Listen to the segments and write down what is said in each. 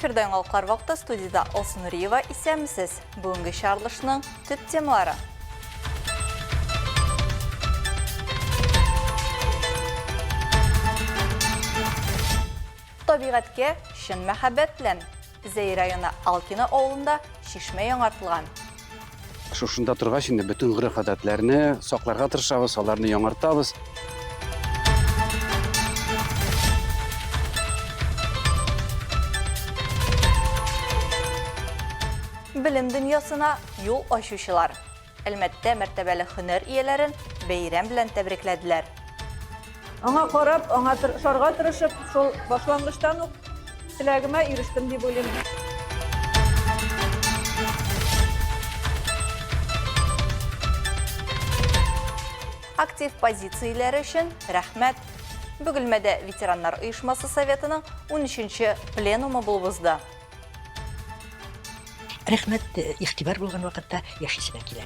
Эфирда яңалыклар вакыты студиядә Алсу Нуриева. Исәнмесез. Бүгенге чыгарылышның төп темалары. Табигатькә чын мәхәббәт белән Зәй районы Алкино авылында чишмә яңартылган. Шушында торгач инде бөтен гореф-гадәтләрне сакларга тырышабыз, аларны яңартабыз. Белем дөньясына юл ачучылар. Әлмәттә мәртәбәле һөнәр ияләрен бәйрәм белән тәбрикләделәр. Аңа карап, аңа ошарга тырышып, шул башлангычтан ук теләгемә ирештем дип уйлыйм. Актив позицияләре өчен рәхмәт. Бөгелмәдә ветераннар оешмасы советының унөченче пленумы булып узды. Рәхмәт, игътибар булган вакытта яшисе дә килә.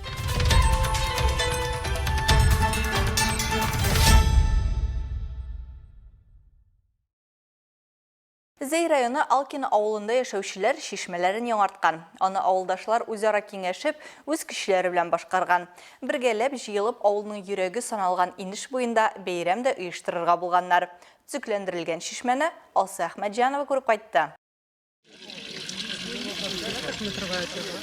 Зәй районы Алкино авылында яшәүчеләр чишмәләрен яңарткан. Аны авылдашлар үзара киңәшеп, үз көчләре белән башкарган. Бергәләп җыелып авылның йөрәге саналган инеш буенда бәйрәм дә оештырырга булганнар. Төзекләндерелгән чишмәне Алсу Әхмәтҗанова күреп кайтты.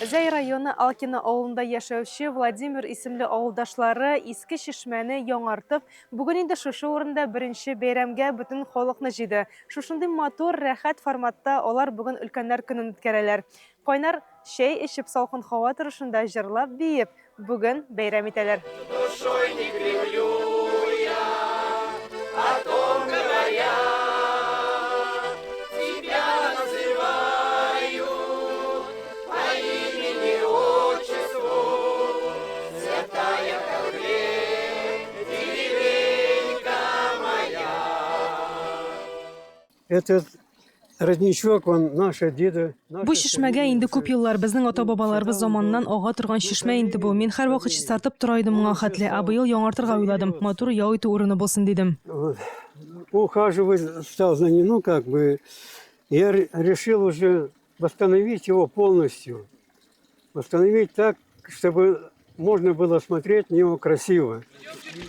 Зәй районы Алкино авылында яшәүче Владимир исемле авылдашлары Иске Чишмәне яңартып, бүген инде шушы урында беренче бәйрәмгә бөтен халыкны җыйды. Шушындый матур, рәхәт форматта алар бүген Өлкәннәр көнен үткәрәләр. Кайнар чәй эчеп, салкын һава торышында җырлап-биеп, бүген бәйрәм итәләр. Душой не кривлю я, о том говоря, тебя называю по имени-отчеству, святая как хлеб, деревенька моя. Этот родничок, он наши деды. Бу чишмәгә инде күп еллар, безнең ата-бабаларыбыз заманыннан ага торган чишмә инде бу. Мин һәрвакыт чистартып тора идем моңа хәтле, ә быел яңартырга уйладым. Матур ял итү урыны булсын дидем. Ухаживать стал за ним, ну как бы, я решил уже восстановить его полностью. Восстановить так, чтобы можно было смотреть на него красиво.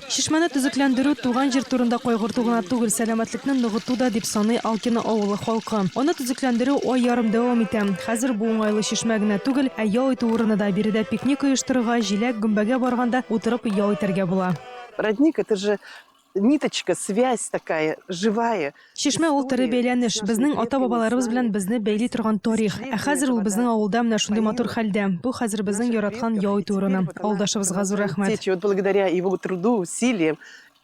Чишмәне төзекләндерү туган җир турында кайгырту гына түгел, сәламәтлекне ныгыту да, дип саный Алкино авылы халкы. Аны төзекләндерү ай ярым дәвам итә. Хәзер бу уңайлы чишмә генә түгел, ә ял итү урыны да. Биредә пикник оештырырга, җиләк, гөмбәгә барганда утырып ял итәргә була. Родник, это же ниточка, связь такая живая. Чишмә ул тере бәйләнеш, безнең ата-бабаларыбыз белән безне бәйли торган тарих. Ә хәзер ул безнең авылда менә шундый матур хәлдә. Бу хәзер безнең яраткан ял итү урыны. Авылдашыбызга зур рәхмәт. Вот благодаря его труду, усилиям,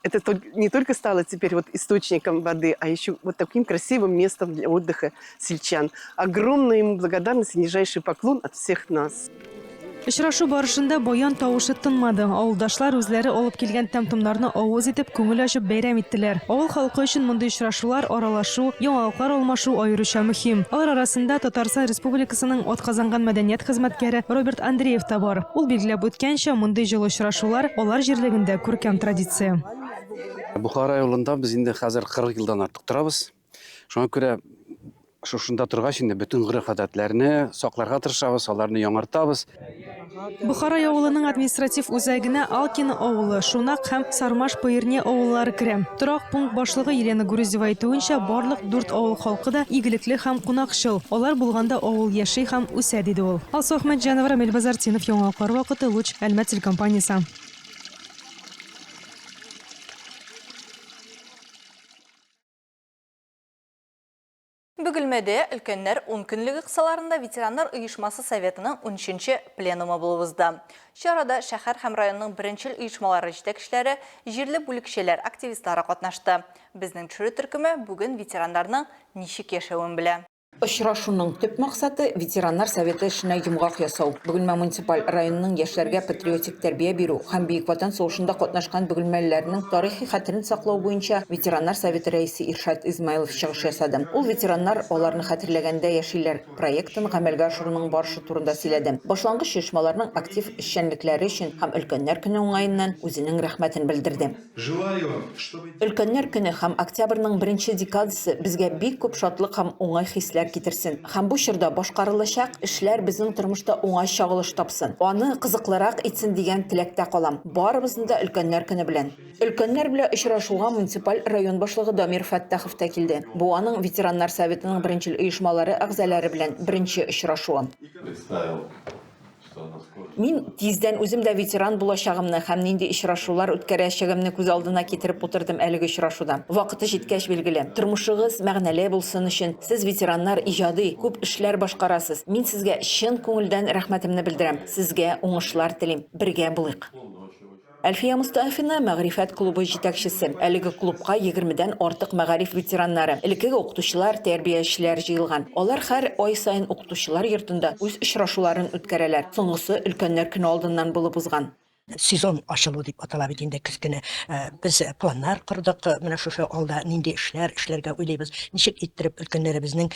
это не только стало теперь вот источником воды, а еще вот таким красивым местом для отдыха сельчан. Огромная ему благодарность и нижайший поклон от всех нас. Очрашу барышында баян тавышы тынмады. Авылдашлар үзләре алып килгән тәм-томнарны авыз итеп, күңел ачып бәйрәм иттеләр. Авыл халкы өчен мондый очрашулар, аралашу, яңалыклар алмашу аеруча мөһим. Алар арасында Татарстан Республикасының атказанган мәдәният хезмәткәре Роберт Андреев та бар. Ул билгеләп үткәнчә, мондый җылы очрашулар алар җирлегендә күркәм традиция. Бохара авылында без инде хәзер 40 елдан артык торабыз. Шуңа күрә шушында торгач инде бөтен гореф-гадәтләрне сакларга тырышабыз, аларны яңартабыз. Бохарай авылының административ үзәгенә Алкино авылы, Шунак һәм Сармаш-Пыерне авыллары керә. Торак пункт башлыгы Елена Груздева әйтүенчә, барлык дүрт авыл халкы да игелекле һәм кунакчыл. Алар булганда авыл яши һәм үсә, диде ул. Алсу Әхмәтҗанова, Рамил Базартдинов, Яңалыклар вакыты, Луч, Әлмәт телекомпаниясе. Бөгелмәдә өлкәннәр ункөнлеге кысаларында ветераннар оешмасы советының унөченче пленумы булып узды. Чарада шәһәр һәм районның беренчел оешмалары җитәкчеләре, җирле бүлекчәләр активистлары катнашты. Безнең төшерү төркеме бүген ветераннарның ничек яшәвен белә. Очрашуның төп максаты, ветераннар советы эшенә йомгак ясау, Бөгелмә муниципаль районының яшьләргә патриотик тәрбия бирү һәм Бөек Ватан сугышында катнашкан бөгелмәлеләрнең тарихи хәтерен саклау буенча ветераннар советы рәисе Иршат Измайлов чыгыш ясады. Ул Ветераннар аларны хәтерләгәндә яшиләр проектын гамәлгә ашыруның барышы турында сөйләде. Башлангыч оешмаларның актив эшчәнлекләре өчен һәм Өлкәннәр көне уңаеннан үзенең рәхмәтен белдерде. Өлкәннәр көне һәм октябрьнең беренче декадасы безгә бик күп шатлык һәм уңай хисләр китерсен һәм бу чорда башкарылачак эшләр безнең тормышта уңай чагылыш тапсын, аны кызыклырак итсен дигән теләктә калам. Барыбызны да Өлкәннәр көне белән! Өлкәннәр белән очрашуга муниципаль район башлыгы Дамир Фәттахов та килде. Бу аның ветераннар советының беренчел оешмалары әгъзалары белән беренче очрашуы. Мин тиздән үзем дә ветеран булачагымны һәм нинди очрашулар үткәрәчәгемне күз алдына китереп утырдым әлеге очрашуда. Вакыты җиткәч, билгеле. Тормышыгыз мәгънәле булсын өчен, сез, ветераннар, иҗади, күп эшләр башкарасыз. Мин сезгә чын күңелдән рәхмәтемне белдерәм, сезгә уңышлар телим. Бергә булыйк! Әлфия Мостафина, Мәгърифәт клубы җитәкчесе. Әлеге клубка егермедән артык мәгариф ветераннары, элеккеге укытучылар, тәрбиячеләр җыелган. Алар һәр ай саен Укытучылар йортында үз очрашуларын үткәрәләр. Соңгысы Өлкәннәр көне алдыннан булып узган. Сезон ачылу дип атала бит инде көз көне. Без планнар кордык, менә шушы алда нинди эшләр эшләргә уйлыйбыз, ничек иттереп өлкәннәребезнең,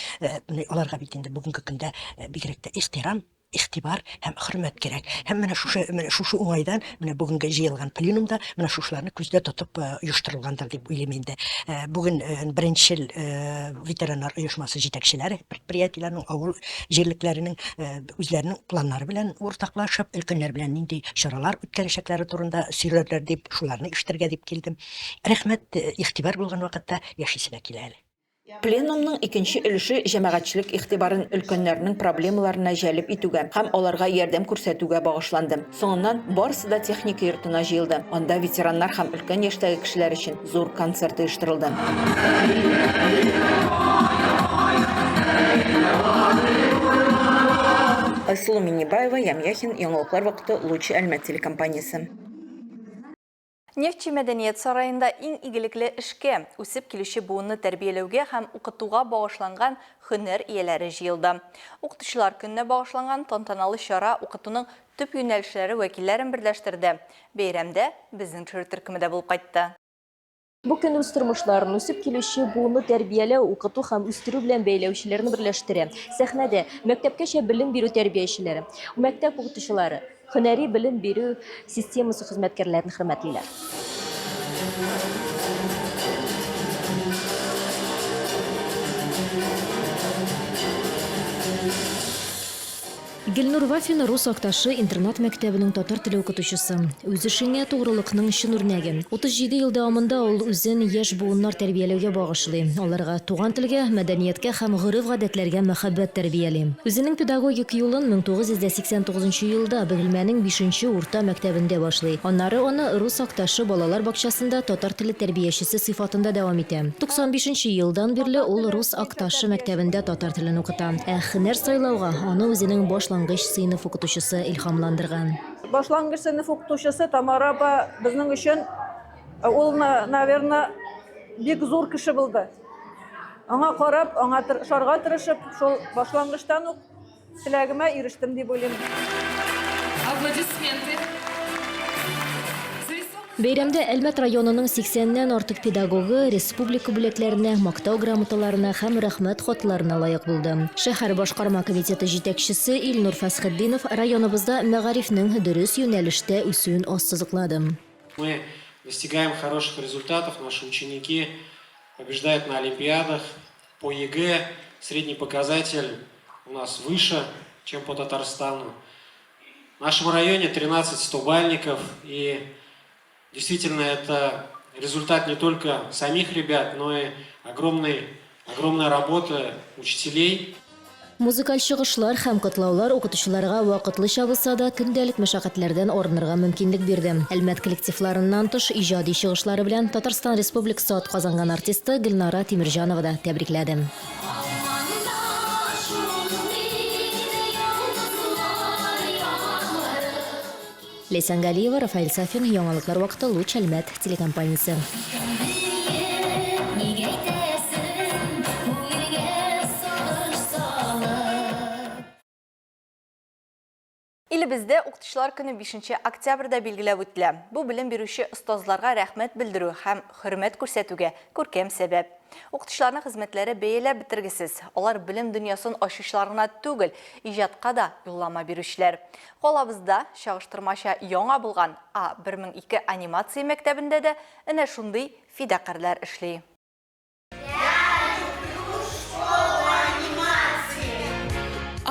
аларга бит инде бүгенге көндә бигрәк тә ихтирам, игътибар һәм хөрмәт кирәк. Һәм менә шушы менә шушы уңайдан менә бүгенге җыелган пленумда менә шушыларны күздә тотып э, оештырылгандыр дип уйлыйм инде. Э, бүген э, беренчел ветераннар оешмасы җитәкчеләре предприятиеләрнең, авыл җирлекләренең үзләренең планнары белән уртаклашып, өлкәннәр белән нинди чаралар үткәрәчәкләре турында сөйләрләр дип, шуларны ишетергә дип килдем. Рәхмәт, игътибар булган вакытта яшисе дә килә әле. Пленумның икенче өлеше җәмәгатьчелек игътибарын өлкәннәрнең проблемаларына җәлеп итүгә һәм аларга ярдәм күрсәтүгә багышланды. Соңыннан барысы да техника йортына җыелды, анда ветераннар һәм өлкән яшьтәге кешеләр өчен зур концерт оештырылды. Айсылу Миннебаева, Ям Яхин, Яңалыклар вакыты, Луч Әлмәт телекомпаниясе. Нефтьче мәдәният сараенда иң игелекле эшкә, үсеп килүче буынны тәрбияләүгә һәм укытуга багышланган һөнәр ияләре җыелды. Укытучылар көненә багышланган тантаналы чара укытуның төп юнәлешләре вәкилләрен берләштерде. Бәйрәмдә безнең төшерү төркеме дә булып кайтты. Бу көн үз тормышларын үсеп килүче буынны тәрбияләү, укыту һәм үстерү белән бәйләүчеләрне берләштерә. Сәхнәдә, мәктәпкәчә белем бирү тәрбиячеләре, мәктәп укытучылары, Һөнәри белем бирү системасы хезмәткәрләрен хөрмәтлиләр. Гөлнур Вафина Рус Акташы интернат мәктәбенең татар теле укытучысы. Үз эшеңә тугрылыкның чын үрнәге. 37 ел дәвамында ул үзен яшь буыннар тәрбияләүгә багышлый. Аларга туган телгә, мәдәнияткә һәм гореф-гадәтләргә мәхәббәт тәрбияли. Үзенең педагогик юлын 1989 нчы елда Бөгелмәнең бишенче урта мәктәбендә башлый. Аннары аны Рус Акташы балалар бакчасында татар теле тәрбиячесе сыйфатында дәвам итә. 95 нче елдан бирле ул Рус Акташы мәктәбендә татар телен укыта. Ә һөнәр сайлауга аны үзенең башлангыч сыйныф укытучысы илһамландырган. Башлангыч сыйныф укытучысы Тамара апа безнең өчен ул, наверно, бик зур кеше булды. Аңа карап, аңа ошарга тырышып, шул башлангычтан ук теләгемә ирештем дип уйлыйм. Аплодисменты. Бәйрәмдә Әлмәт районының 80 нән артык педагогы республика бүләкләренә, Мактау грамоталарына һәм Рәхмәт хатларына лаек булды. Шәһәр башкарма комитеты җитәкчесе Илнур Фәсхетдинов районыбызда мәгарифнең дөрес юнәлештә үсүен ассызыклады. Мы достигаем хороших результатов, наши ученики побеждают на олимпиадах по ЕГЭ, средний показатель у нас выше, чем по Татарстану. В нашем районе 13 стобальников, и действительно это результат не только самих ребят, но и огромной, огромная работа учителей. Музыкаль чыгышлар һәм котлаулар укытучыларга вакытлыча булса да көндәлек мәшәкатьләрдән арынырга мөмкинлек бирде. Әлмәт коллективларыннан тыш, иҗади чыгышлары белән Татарстан Республикасы атказанган артисты Гөлнара Тимерҗанова да тәбрикләде. Ләйсән Галиева, Рафаэль Сафин, Яңалыклар вакыты, Луч Әлмәт телекомпаниясе. Илебездә Укытучылар көне 5 октябрьдә билгеләп үтелә. Бу белем бирүче остазларга рәхмәт белдерү һәм хөрмәт күрсәтүгә күркәм сәбәп. Укытучыларның хезмәтләре бәяләп бетергесез. Алар белем дөньясын ачучылар гына түгел, иҗатка да юллама бирүчеләр. Калабызда чагыштырмача яңа булган А 1002 анимация мәктәбендә дә әнә шундый фидакарьләр эшли.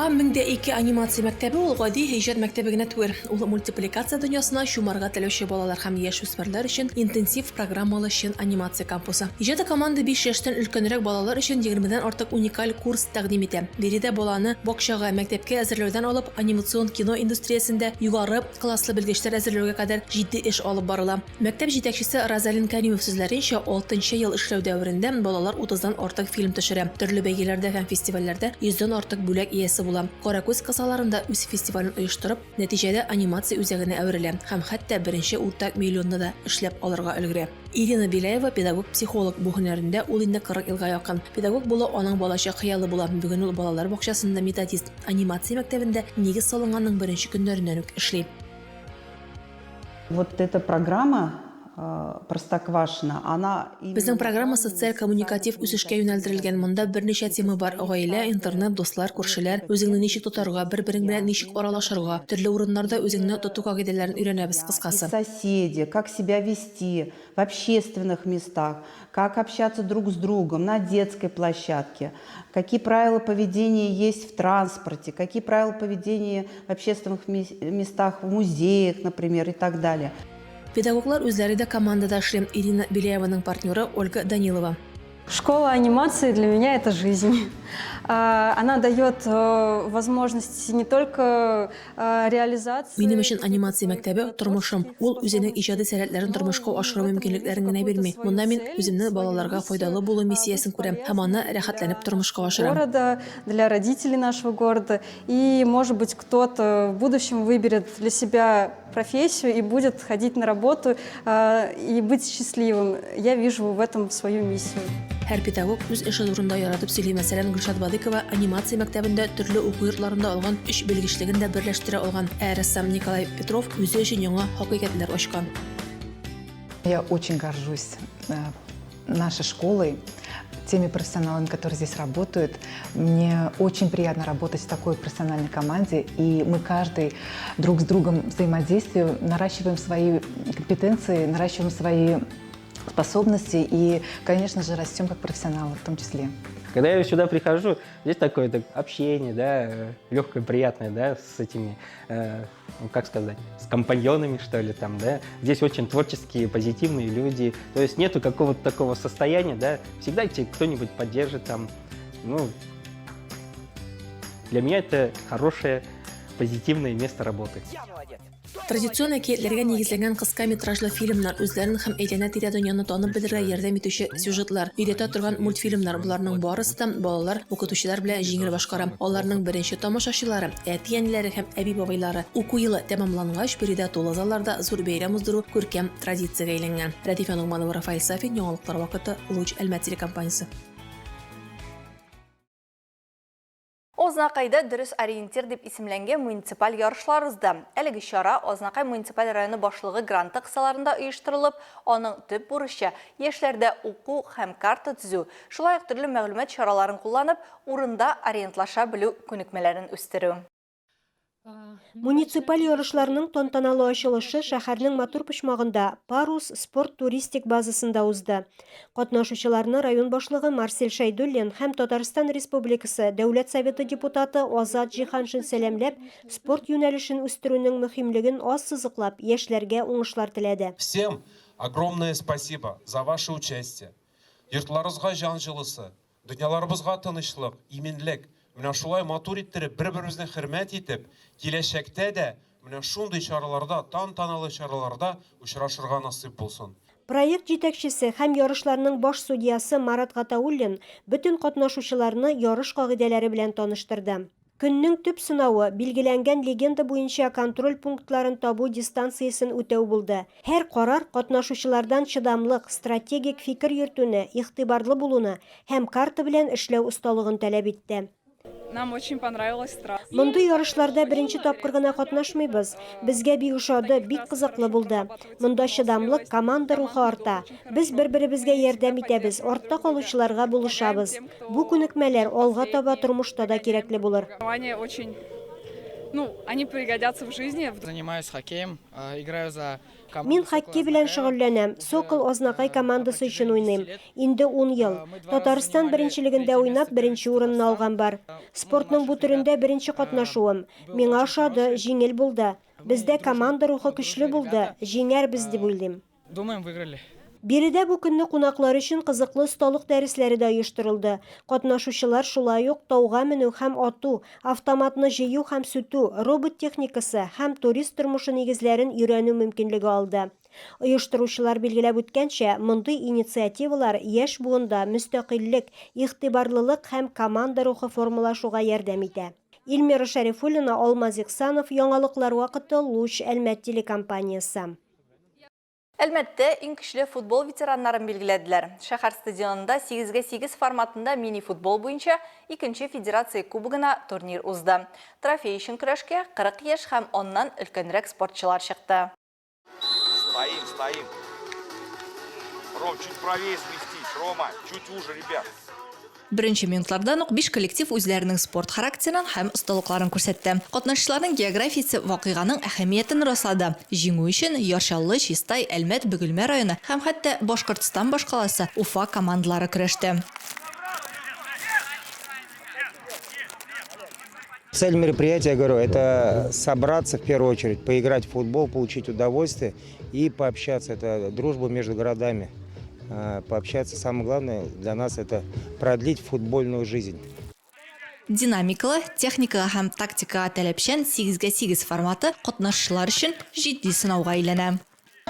А 1002 анимация мәктәбе ул гади иҗат мәктәбе генә түгел. Ул мультипликация дөньясына чумарга теләүче балалар һәм яшүсмерләр өчен интенсив программалы чын анимация кампусы. Иҗади команда 5 яшьтән өлкәнрәк балалар өчен егермедән артык уникаль курс тәкъдим итә. Биредә баланы бакчага, мәктәпкә әзерләүдән алып, анимацион кино индустриясендә югары класслы белгечләр әзерләүгә кадәр җитди эш алып барыла. Мәктәп җитәкчесе Розалин Кәримов сүзләренчә, алтынчы ел эшләү дәверендә балалар утыздан артык фильм төшерә, төрле бәйгеләрдә һәм фестивальләрдә йөздән артык бүләк иясе була. Каракүз кысаларында үз фестивален оештырып, нәтиҗәдә анимация үзәгенә әверелә һәм хәтта беренче уртак миллионны да эшләп алырга өлгерә. Ирина Беляева, педагог-психолог, бу һөнәрендә ул инде 40 елга якын. Педагог булу аның балачак хыялы була, бүген ул балалар бакчасында методист, анимация мәктәбендә нигез салынганның беренче көннәреннән үк эшли. Вот эта программа э, Простоквашино, она... Безнең программа социаль-коммуникатив үсешкә юнәлдерелгән. Монда берничә тема бар, гаилә, интернет, дуслар, күршеләр, үзеңне ничек тотарга, бер-берең белән ничек аралашырга, төрле урыннарда үзеңне тоту кагыйдәләрен өйрәнәбез, кыскасы. Соседи, как себя вести в общественных местах, как общаться друг с другом на детской площадке, какие правила поведения есть в транспорте, какие правила поведения в общественных местах, в музеях, например, и так далее. Педагоглар үзләре дә командада эшли. Ирина Беляеваның партнеры Ольга Данилова. Школа анимации для меня – это жизнь. Она дает э, возможность не только э, реализации... Минем өчен анимация мәктәбе тормышым. Ул үзенең иҗади сәләтләрен тормышка ашыру мөмкинлекләрен генә бирми. Монда мин үземнең балаларга файдалы булу миссиясен күрәм һәм аны рәхәтләнеп тормышка ашырам. Города, для родителей нашего города. И, может быть, кто-то в будущем выберет для себя профессию и будет ходить на работу э, и быть счастливым. Я вижу в этом свою миссию. Һәр педагог үз эше турында яратып сөйли. Мәсәлән, Гөлшат Бадыкова анимация мәктәбендә төрле уку йортларында алган өч белгечлеген дә берләштерә алган. Ә рәссам Николай Петров үзе өчен яңа хакыйкатьләр ачкан. Я очень горжусь э, нашей школой, теми профессионалами, которые здесь работают. Мне очень приятно работать в такой профессиональной команде, и мы каждый друг с другом взаимодействуем, наращиваем свои компетенции, наращиваем свои способности и, конечно же, растем как профессионалы в том числе. Когда я сюда прихожу, здесь такое так, общение, да, легкое, приятное, да, с этими, э, ну, как сказать, с компаньонами, что ли, там, да. Здесь очень творческие, позитивные люди. То есть нету какого-то такого состояния, да, всегда тебя кто-нибудь поддержит там. Ну, для меня это хорошее, позитивное место работы. Традицион әкиятләргә нигезләнгән кыска метражлы фильмнар, үзләрен һәм әйләнә-тирә дөньяны танып белергә ярдәм итүче сюжетлар, өйрәтә торган мультфильмнар, боларның барысы да балалар укытучылар белән җиңел башкара. Аларның беренче тамашачылары, әти-әниләре һәм әби-бабайлары. Уку елы тәмамлангач, биредә тулы залларда зур бәйрәм уздыру күркәм традициягә әйләнгән. Рәдифә Ногманова, Рафаэль Сафин, Яңалыклар вакыты, Луч, Әлмәт телекомпаниясе. Азнакайда дөрес ориентир дип исемләнгән муниципаль ярышлар узды. Әлеге чара Азнакай муниципаль районы башлыгы гранты кысаларында оештырылып, аның төп бурычы яшьләрдә уку һәм карта төзү, шулай ук төрле мәгълүмат чараларын кулланып, урында ориентлаша белү күнекмәләрен үстерү. Муниципаль ярышларның тантаналы ачылышы шәһәрнең матур почмагында, Парус спорт-туристик базасында узды. Катнашучыларны район башлыгы Марсель Шәйдуллин һәм Татарстан Республикасы Дәүләт Советы депутаты Азат Җиһаншин сәламләп, спорт юнәлешен үстерүнең мөһимлеген ассызыклап, яшьләргә уңышлар теләде. Всем огромное спасибо за ваше участие. Йортларыгызга җан җылысы, дөньяларыбызга тынычлык, иминлек, менә шулай матур иттереп, бер-беребезне хөрмәт итеп, киләчәктә дә менә шундый чараларда, тантаналы чараларда очрашырга насыйп булсын. Проект җитәкчесе һәм ярышларның баш судьясы Марат Гатауллин бөтен катнашучыларны ярыш кагыйдәләре белән таныштырды. Көннең төп сынавы, билгеләнгән легенда буенча контроль пунктларын табу дистанциясен үтәү булды. Һәр карар катнашучылардан чыдамлык, стратегик фикер йөртүне, игътибарлы булуны һәм карта белән эшләү осталыгын таләп итте. Нам очень понравилась трасса. Мондый ярышларда беренче тапкыр гына катнашмыйбыз. Безгә бик ошады, бик кызыклы булды. Монда чыдамлык, команда рухы арта. Без бер-беребезгә ярдәм итәбез, артта калучыларга булышабыз. Бу күнекмәләр алга таба тормышта да кирәкле булыр. Очень Ну, они пригодятся в жизни. Занимаюсь хоккеем, играю за Мин хоккей белән шөгыльләнәм, Сокол Азнакай командасы өчен уйныйм. Инде ун ел. Татарстан беренчелегендә уйнап, беренче урынны алган бар. Спортның бу төрендә беренче катнашуым. Миңа ошады, җиңел булды. Бездә команда рухы көчле булды, җиңәрбез дип уйлыйм. Думаем, выиграли. Биредә бу көнне кунаклар өчен кызыклы осталык дәресләре дә оештырылды. Катнашучылар шулай ук тауга менү һәм ату, автоматны җыю һәм сүтү, робот техникасы һәм турист тормышы нигезләрен өйрәнү мөмкинлеге алды. Оештыручылар билгеләп үткәнчә, мондый инициативалар яшь буында мөстәкыйльлек, игътибарлылык һәм команда рухы формалашуга ярдәм итә. Эльмира Шәрифуллина, Алмаз Ихсанов, Яңалыклар вакыты, Луч, Әлмәт телекомпаниясе. Әлмәттә иң көчле футбол ветераннарын билгеләделәр. Шәһәр стадионында 8-гә 8 форматында мини-футбол буенча икенче федерация кубогына турнир узды. Трофей өчен көрәшкә 40 яшь һәм аннан өлкәнрәк спортчылар чыкты. Стоим, стоим. Ром, чуть правее сместись. Рома, чуть уже, ребят. Беренче минутлардан ук биш коллектив үзләренең спорт характерын һәм осталыкларын күрсәтте. Катнашучыларның географиясе вакыйганың әһәмиятен раслады. Җиңү өчен Яр Чаллы, Чистай, Әлмәт, Бөгелмә районы һәм хәтта Башкортстан башкаласы Уфа командалары көрәште. Цель мероприятия, я говорю, это собраться в первую очередь, поиграть в футбол, получить удовольствие и пообщаться. Это дружба между городами. Пообщаться, самое главное для нас, это продлить футбольную жизнь. Динамикалы, техникага һәм тактикага таләпчән 8-гә 8 форматы катнашучылар өчен җитди сынауга әйләнә.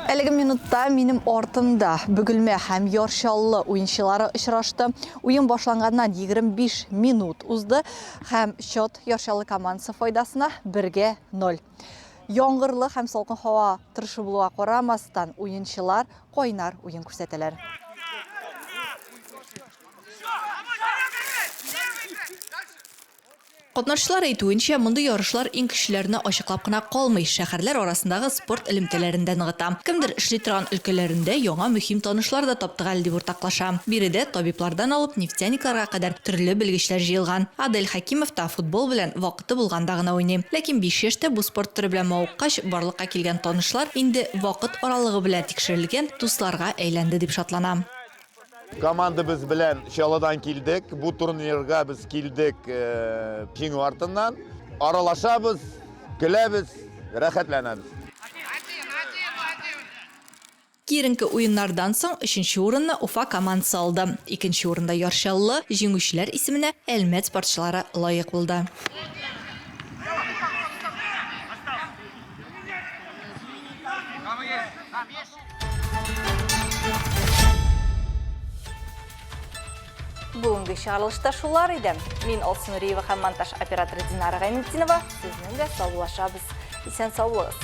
Әлеге минутта минем артымда Бөгелмә һәм Яр Чаллы уенчылары очрашты. Уен башланганнан 25 минут узды һәм счет Яр Чаллы командасы файдасына 1-гә 0. Яңгырлы һәм салкын һава торышы булуга карамастан, уенчылар кайнар уен күрсәтәләр. Катнашучылар әйтүенчә, мондый ярышлар иң көчлеләрне ачыклап кына калмый, шәһәрләр арасындагы спорт элемтәләрен дә ныгыта. Кемдер эшли торган өлкәләрендә яңа мөһим танышлар да таптык әле, дип уртаклаша. Биредә табиблардан алып нефтяникларга кадәр төрле белгечләр җыелган. Адель Хәкимов та футбол белән вакыты булганда гына уйный. Ләкин биш яшьтә бу спорт төре белән мавыккач, барлыкка килгән танышлар инде вакыт аралыгы белән тикшерелгән дусларга әйләнде дип шатлана. Командабыз белән Чаллыдан килдек. Бу турнирга без килдек җиңү артыннан. Аралашабыз, көләбез, рәхәтләнәбез. Киеренке уеннардан соң өченче урынны Уфа командасы алды. Икенче урында Яр Чаллы, җиңүчеләр исеменә Әлмәт спортчылары лаек булды. Бүгенге чыгарылышта шулар иде. Мин Алсу Нуриева һәм монтаж операторы Динара Гайнетдинова сезнең белән саубуллашабыз. Исән сау булыгыз.